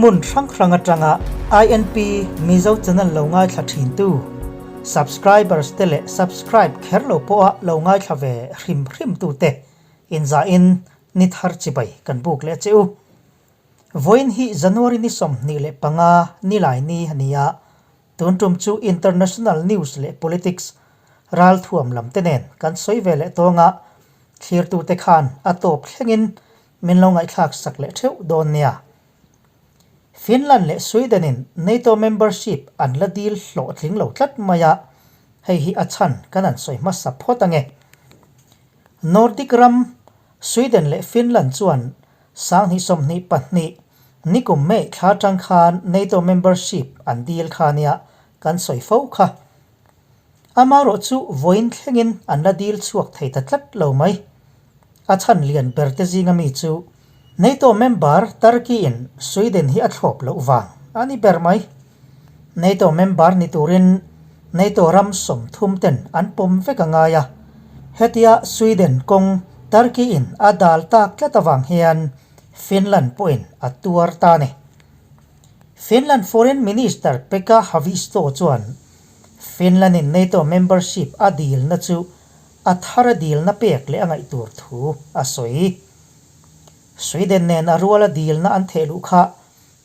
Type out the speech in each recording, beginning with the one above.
Hmun hrang hrang atanga INP Mizo channel lo ngaithla thintu subscribers te leh subscribe kher lo pawha lo ngaithla ve hrim hrim tute inzahin ni thar chibai kan buk leh che u. Vawiin hi January ni 25 nilai ni a ni a, tun tum chu international news leh politics ralthuam lam te nen kan sawi ve leh tawng a, thlirtute khan a tawp thlengin min lo ngaihthlak sak leh theuh dawn nia. Finland leh Sweden in NATO membership an la dil hlawhtling lo tlat mai a, hei hi a chhan kan han sawi hmasa phawt ange. Nordic ram Sweden leh Finland chuan 2022 nikum May thla atang khan NATO membership an dil kha nia kan sawi fo kha. Amaherawh chu vawiin thlengin an la dil chhuak thei ta tlat lo mai. A chhan lian ber te zinga mi chu NATO member Turkey in Sweden hi a thlawp loh vang a ni ber mai. NATO member ni turin NATO ram 30 ten an pawm vek a ngai a, hetia Sweden kawng Turkey in a dal tak tlat avang hian Finland pawhin a tuar ta a ni. Finland Foreign Minister Pekka Haavisto chuan Finland in NATO membership a dilna chu a thar a dilna pek leh a ngaih tur thu a sawi. Sweden nen a ruala dilna an theh luh kha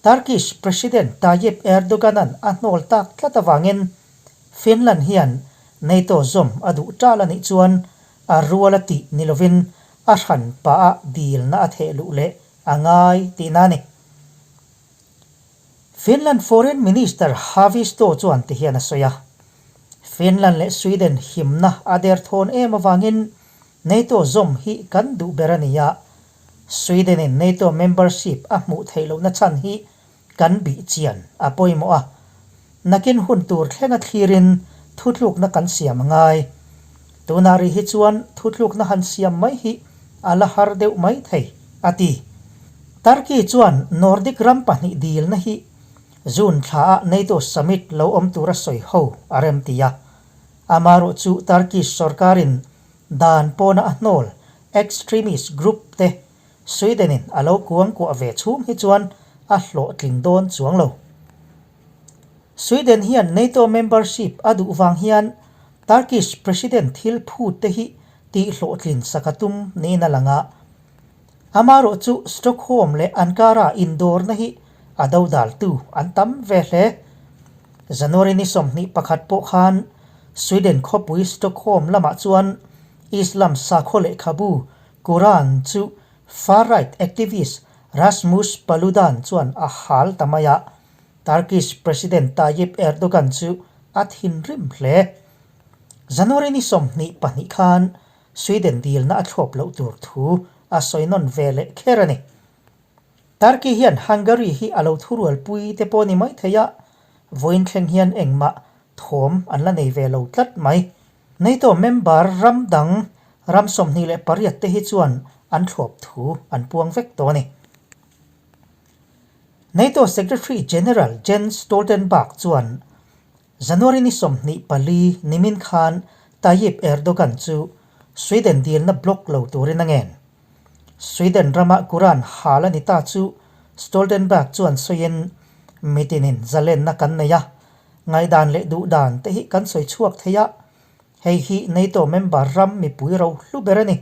Turkish President Tayyip Erdogan-a'n a hnawl tak tlat avangin Finland hian NATO zawm a duh ṭal a nih chuan a rual a tih ni lovin a hran pah a dilna a theh luh leh a ngai tihna a ni. Finland Foreign Minister Haavisto chuan ti hian a sawi a, Finland leh Sweden himna a derthawn em avangin NATO zawm hi kan duh ber a ni a, Sweden in NATO membership a hmuh theih lohna chhan hi kan bih chian a pawimawh a, nakin hun tur thlenga thlirin thutlukna kan siam a ngai. Tunah rih hi chuan thutlukna han siam mai hi a la har deuh mai thei, a ti. Turkey chuan Nordic ram pahnih dilna hi June thlaah NATO summit lo awm tura sawi ho a rem ti a. Amaherawh chu Turkish sorkarin Dan pawna a hnawl extremist group te Sweden in a lo kuang kuah ve chhung hi chuan a hlawhtling dawn chuang lo. Sweden hian NATO membership a duh vang hian Turkish President thil phut te hi tih hlawhtlin sak a tum niin a lang a. Amaherawh chu Stockholm leh Ankara indawrna hi a dodaltu an tam ve hle. January ni 21 pawh khan Sweden khawpui Stockholm lamah chuan Islam sakhaw lehkhabu Quran chu far-right activist Rasmus Paludan chuan a hal ta mai a, Turkish President Tayyip Erdogan chu a thinrim hle. January ni 22 khan Sweden dilna a thlawp loh tur thu a sawi nawn ve leh kher a ni. Turkey hian Hungary hi a lo thurualpui te pawh ni mai thei a, vawiin thleng hian engmah thawm an la nei ve lo tlat mai. NATO member ram dang ram 28 te hi chuan an thlawp thu an puang vek tawh a ni. NATO Secretary General Jens Stoltenberg chuan January ni 24 nimin khan Tayyip Erdogan chu Sweden dilna block lo turin a ngen. Sweden rama Quran hal a ni ta chu Stoltenberg chuan sawiin, Mitinin zalenna kan nei a, ngaihdan leh duhdan te hi kan sawi chhuak thei a, hei hi NATO member ram mipui ro hlu ber a ni.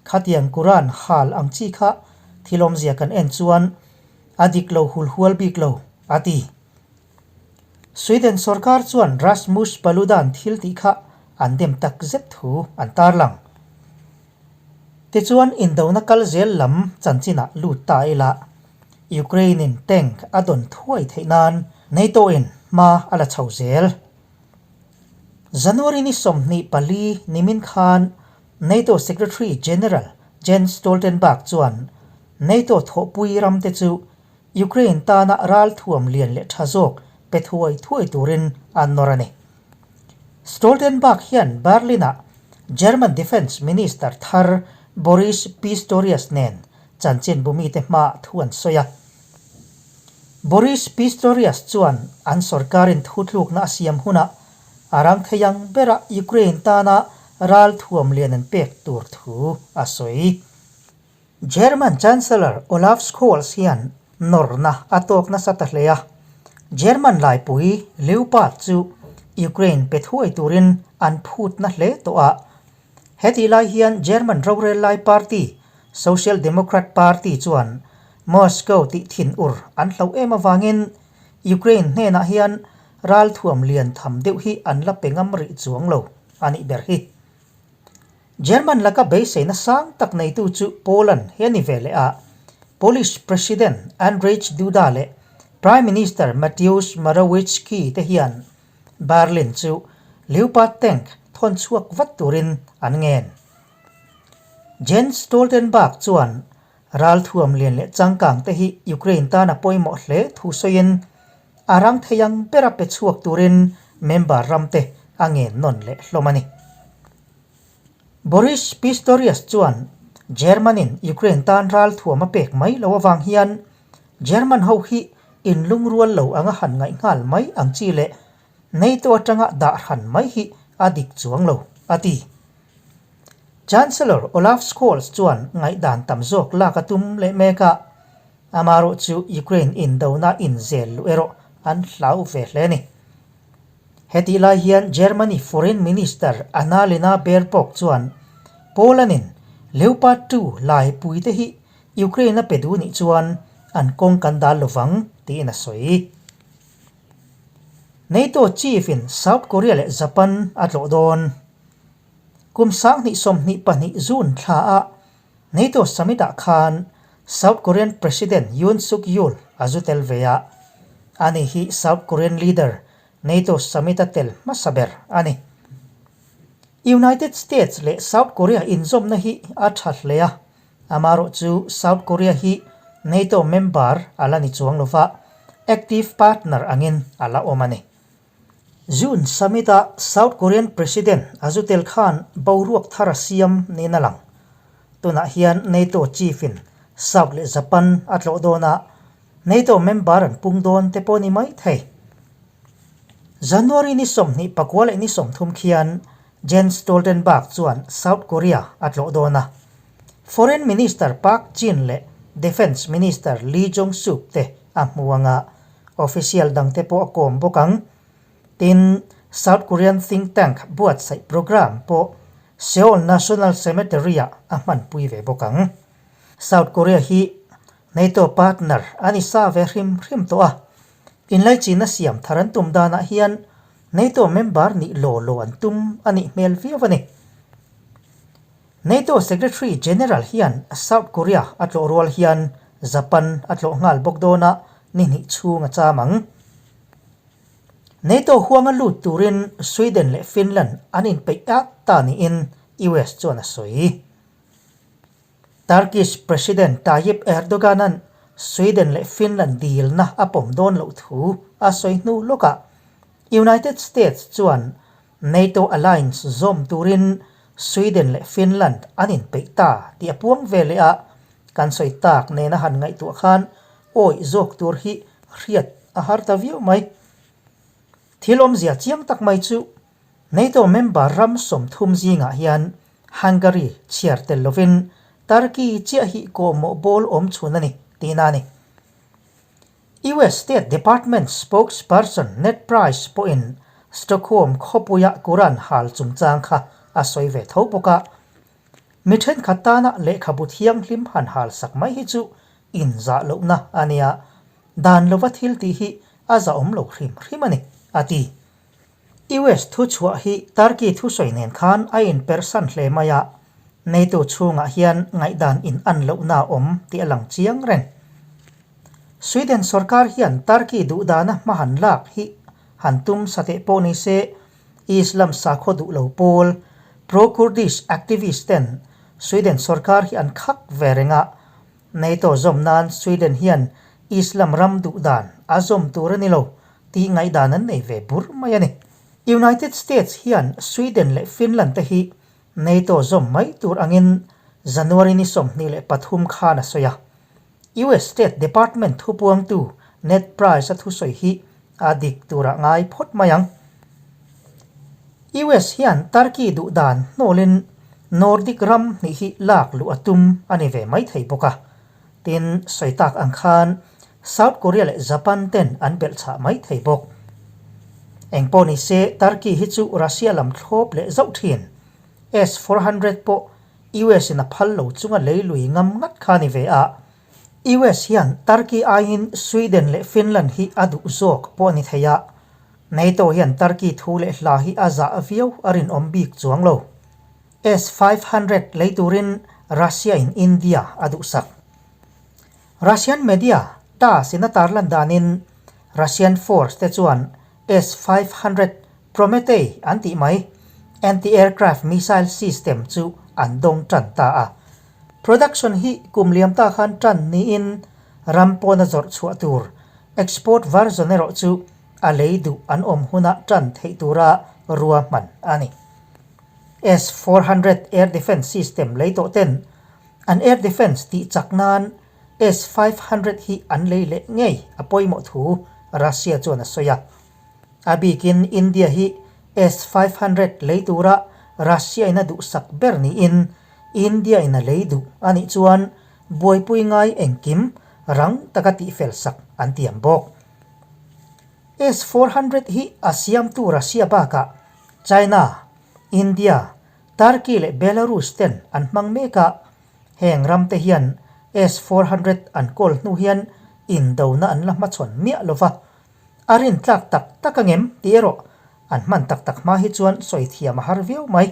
Khatiang Quran hal ang chi kha thil awmzia kan en chuan a dik lo hulhual bik lo, a ti. Sweden sorkar chuan Rasmus Paludan thil tih kha an dem tak zet thu an tarlang. Tichuan indona kal zel lam chanchinah lut ta ila, Ukraine in tank a dawn thuai theih nan NATO in hma a la chho zel. January ni 24 nimin khan NATO Secretary General Jens Stoltenberg chuan NATO thawhpui ramte chu Ukraine tana ralthuam lian leh tha zawk pe thuai thuai turin an nawr a ni. Stoltenberg hian Berlin-ah German Defence Minister thar Boris Pistorius nen chanchinbu mite hmaah thu an sawi a. Boris Pistorius chuan an sorkarin thutlukna a siam hunah a rang thei ang bera Ukraine tana ralthuam lian an pek tur thu a sawi. German Chancellor Olaf Scholz hian Nawrna a tawk nasa ta hle a. German laipui Leopard chu Ukraine pe thuai turin an phut na hle tawh a. Hetih lai hian German rorel lai party Social Democrat Party chuan Moscow tih thin ur an hloh em avangin Ukraine hnenah hian ralthuam lian tham deuh hi an la pe ngam rih chuang lo a nih ber hi. German laka beiseina sang tak neitu chu Poland hi a ni ve leh a, Polish President Andrzej Duda leh Prime Minister Mateusz Morawiecki te hian Berlin chu Leopard tank thawn chhuak vat turin an ngen. Jens Stoltenberg chuan ralthuam lian leh changkang te hi Ukraine tan a pawimawh hle thu sawiin a rang thei ang bera pe chhuak turin member ramte a ngen nawn leh hlawm a ni. Boris Pistorius chuan German-in Ukraine tan ralthuam a pek mai lo avang hian German ho hi inlungrual lo anga han ngaih nghal mai ang chi leh NATO atanga dah hran mai hi a dik chuang lo, a ti. Chancellor Olaf Scholz chuan ngaihdan tam zawk lak a tum leh mek a, amaherawh chu Ukraine indona inzel luh erawh an hlau ve hle a ni. Hetih lai hian Germany Foreign Minister Annalena Baerbock chuan Poland-in Leopard 2 laipuite hi Ukraine a pe duh nih chuan an kawng kan dal lovang tiin a sawi. NATO chief-in South Korea leh Japan a tlawh dawn. Kum 2022 June thla ah NATO summit-ah khan South Korean President Yoon Suk Yeol a zu tel ve a, ani hi South Korean leader NATO summit-a tel hmasa ber a ni. United States leh South Korea inzawmna hi a tha hle a, amaherawh chu South Korea hi NATO member a la ni chuang lova, active partner angin a la awm a ni. June summit-a South Korean President a zu tel khan boruak thar a siam niin a lang. Tunah hian NATO chief-in South leh Japan a tlawh dawn a, NATO member an pung dawn te pawh a ni mai thei. January ni 24 leh ni 30 khian Jens Stoltenberg chuan South Korea a tlawh dawn a, Foreign Minister Park Jin leh Defence Minister Lee Jong-sup te a hmu ang a, Official dangte pawh a kawm bawk ang. Tin, South Korean think tank buatsaih program pawh Seoul National Cemetery-ah a hmanpui ve bawk ang. South Korea hi NATO partner a ni sa ve hrim hrim tawh a. Inlaichinna siam thar an tum danah hian NATO member nih law law an tum a nih hmel viau a ni. NATO Secretary General hian South Korea a tlawh rual hian Japan a tlawh nghal bawk dawn a, ni hnih chhung a cham ang. NATO huanga lut turin Sweden leh Finland an inpeih at ta niin US chuan a sawi. Turkish President Tayyip Erdogan-a'n Sweden leh Finland dilna a pawm dawn loh thu a sawi hnu lawkah United States chuan NATO alliance zawm turin Sweden leh Finland an inpeih ta tih a puang ve leh a, kan sawi tak nena han ngaihtuah khan awih zawk tur hi hriat a har ta viau mai. Thil awmzia chiang tak mai chu NATO member ram 30 zingah hian Hungary chhiar tel lovin Turkey chiah hi kawhmawh bawl awm chhun a ni tihna a ni. US State Department spokesperson Ned Price pawhin Stockholm khawpuia Quran hal chungchang kha a sawi ve tho bawk a. Mi thenkhat tana lehkhabu thianghlim han hal sak mai hi chu inzah lohna a nia, dan lova thil tih hi a zahawm lo hrim hrim a ni, a ti. US thuchhuah hi Turkey thusawi nen khan a inpersan hle mai a, NATO chhungah hian ngaihdan in-an lohna a awm tih a lang chiang reng. Sweden sorkar hian Turkey duhdana hma han lak hi han tum sa teh pawh ni se, Islam sakhaw duh lo pawl, pro-Kurdish activist ten Sweden sorkar hi an khak ve reng a, NATO zawm nan Sweden hian Islam ram duhdan a zawm tur a ni lo tih ngaihdan an nei ve bur mai a ni. United States hian Sweden leh Finland te hi NATO zawm mai tur angin January ni 23 khan a sawi a. US State Department thupuangtu Ned Price a thusawi hi a dik turah ngai phawt mai ang. US hian Turkey duhdan hnawlin Nordic ram hnih hi lak luh a tum a ni ve mai thei bawk a. Tin, sawi tak ang khan South Korea leh Japan ten an belhchhah mai thei bawk. Engpawh ni se, Turkey hi chu Russia lam thlawp leh zauh thin. S-400 pawh US in a phal lo chunga lei lui ngam ngat kha a ni ve a. US hian Turkey aiin Sweden leh Finland hi a duh zawk pawh a ni thei a. NATO hian Turkey thu leh hla hi a zah viau a rinawm bik chuang lo. S-500 lei turin Russia in India a duhsak. Russian media TASS in a tarlan danin Russian force te chuan S-500 Prometey an tih mai anti-aircraft missile system chu an dawng tan ta a. Production hi kum liam ta khan tan niin ram pawna zawrh chhuah tur export version erawh chu a lei duh an awm huna tan theih tura ruahman a ni. S-400 air defence system lei tawh ten an air defence tih chak nan S-500 hi an lei leh ngei a pawimawh thu Russia chuan a sawi a. A bikin India hi S-500 lei tura Russia in a duhsak ber niin India in a lei duh a nih chuan buaipui ngai engkim rang taka tihfel sak an tiam bawk. S-400 hi a siamtu Russia bakah China, India, Turkey leh Belarus ten an hmang mek a, heng ram te hian S-400 an kawl hnu hian indona an la hmachhawn miah lo va, a rintlak tak tak angem tih erawh an hman tak tak hma hi chuan sawi thiam a har viau mai.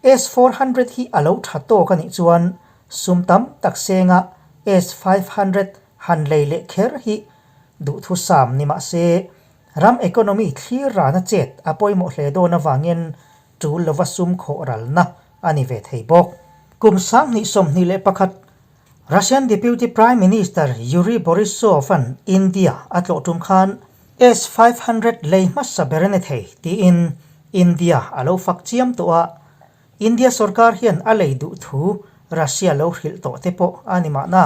S-400 hi a lo tha tawk a nih chuan sum tam tak senga S-500 han lei leh kher hi duhthusam ni mah se, Ram economy thlir rana chet a pawimawh hle dawn avangin tul lova sum khawh ralna a ni ve thei bawk. Kum 2021 Russian Deputy Prime Minister Yuri Borisov-a'n India a tlawh tum khan S-500 lei hmasa ber a ni thei tiin India a lo fak chiam tawh a, India sorkar hian a lei duh thu Russia lo hrilh tawh te pawh a ni mahna.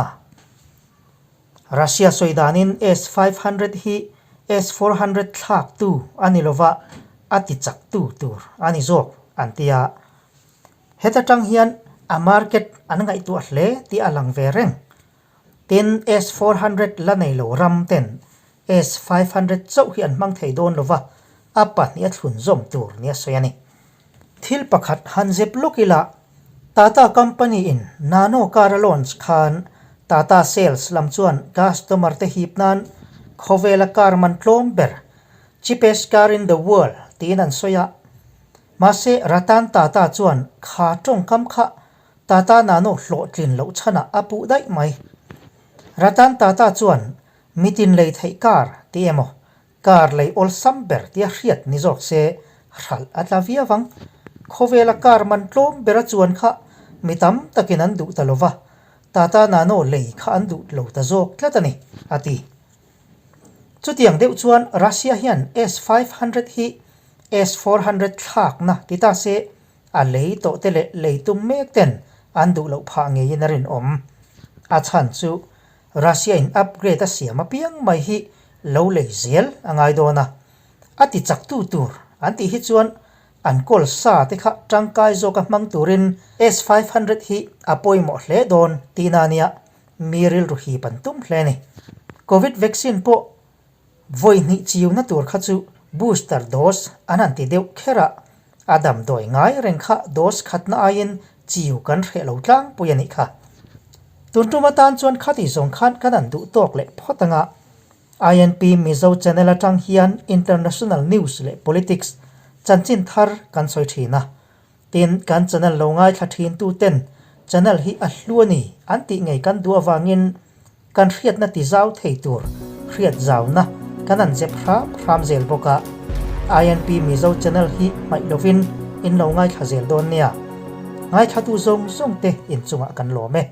Russia sawi danin S-500 hi S-400 thlaktu a ni lova, a ti chaktu tur a ni zawk an ti a. Heta tang hian a market an ngaihtuah hle tih a lang ve reng. Tin, S-400 la nei lo ram ten S-500 chauh hi an hmang thei dawn lova, a pahnih a thlun zawm tur nia sawi a ni. Thil pakhat han zep lawk ila, Tata company in Nano car a launch khan Tata sales lam chuan customer te hip nan khawvela car man tlawm ber, cheapest car in the world, tiin an sawi a. Mahse Ratan Tata chuan kha tawngkam kha Tata Nano hlawhtlin loh chhanah a puh daih mai. Ratan Tata chuan mitin lei theih car ti emaw Car lei awlsam ber tia hriat ni zawk se hralh a tla viau ang. Khawvela car man tlawm bera chuan kha mi tam takin an duh ta lo va, Tata Nano lei kha an duh lo ta zawk tlat a ni, a ti. Chutiang deuh chuan Russia hian S-500 hi S-400 thlakna ti ta se a lei tawh te leh lei tum mek ten an duh loh phah ngeiin a rinawm. A chhan chu Russia in upgrade a siam apiang mai hi lo lei zel a ngai dawn a, a ti chak tu tur an tih hi chuan an kawl sa te kha tangkai zawka hmang turin S-500 hi a pawimawh hle dawn tihna a nia, mi rilru hip an tum hle a ni. Covid vaccine pawh vawi hnih chiuna tur kha chu booster dose an han ti deuh kher a, a damdawi ngai reng kha dose khatna aiin chiu kan hreh lo tlangpui a nih kha. Tun tum atan chuan khati zawng khan kan han duh tawk leh phawt anga INP Mizo channel atang hian international news leh politics chanchin thar kan sawi thin a. Tin, kan channel lo ngaithla thin tu ten channel hi a hlu a ni an tih ngei kan duh avangin kan hriatna ti zau thei tur hriat zauna kan an zep hram hram zel bawk a. INP Mizo channel hi hmaih lovin in lo ngaithla zel dawn nia. Ngaithlatu zawng zawng te inchungah kan lawm e.